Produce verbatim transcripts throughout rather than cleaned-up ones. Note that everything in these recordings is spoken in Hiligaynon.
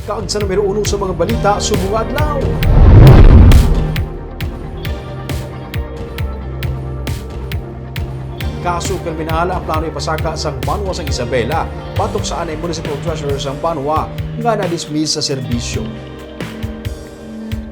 Kag sa numero uno sa mga balita subong nga adlaw. Kaso kriminal ang plano ipasaka sang banwa sang Isabela batok sa anay municipal treasurer sang banwa nga na-dismiss sa serbisyo.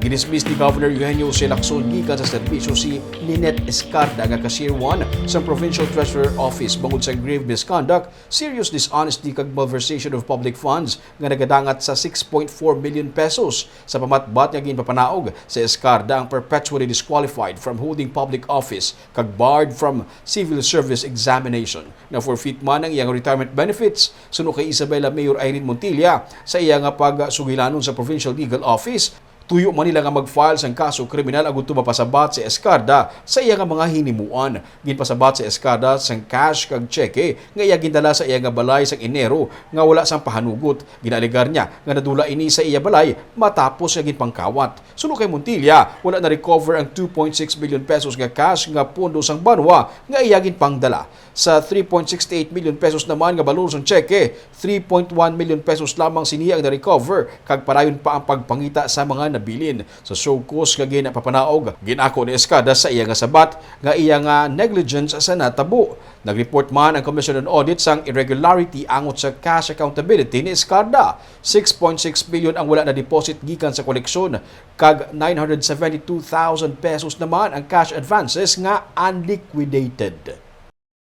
Gidismiss ni Governor Eugenio Jose Lacson gikan sa serbisyo si Lynette Escarda nga cashier one sa Provincial Treasurer Office bangod sa grave misconduct, serious dishonesty kag malversation of public funds nga nagadangat sa six point four million pesos. Sa pamatbat nga ginpapanaog, si Escarda ang perpetually disqualified from holding public office kag barred from civil service examination. Na-forfeit man ang iyang retirement benefits. Suno kay Isabela Mayor Irene Montilla, sa iya nga pagsugilanon sa Provincial Legal Office, tuyo man nila nga mag-file sang kaso kriminal agud to mapasabat si Escarda sa iya nga mga hinimuan. Ginpasabat si Escarda sang cash kag tseke nga iya gindala sa iya nga balay sang Enero nga wala sang pahanugot. Ginaalegar niya nga nadula ini sa iya balay matapos nga ginpangkawat. Suno kay Montilla, wala na-recover ang two point six billion pesos nga cash nga pondo sang banwa nga iya ginpangdala. Sa three point six eight million pesos naman nga balor sang tseke, three point one million pesos lamang sini ang na-recover, kag padayon pa ang pagpangita sa mga nabilin. Sa show cause nga ginpapanaog, ginako ni Escarda sa iya nga sabat nga iya nga negligence sa natabo. Nag-report man ang Commission on Audit sang irregularity angot sa cash accountability ni Escarda. Six point six billion ang wala na-deposit gikan sa koleksyon, kag nine hundred seventy-two thousand pesos naman ang cash advances nga unliquidated.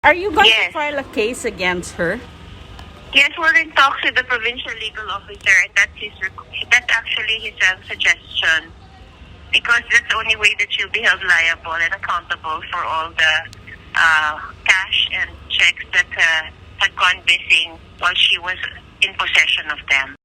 Are you going Yes. to file a case against her? Yes, we're in talks with the provincial legal officer, and that's his requ- that's actually his um, suggestion, because that's the only way that she'll be held liable and accountable for all the uh, cash and checks that uh, had gone missing while she was in possession of them.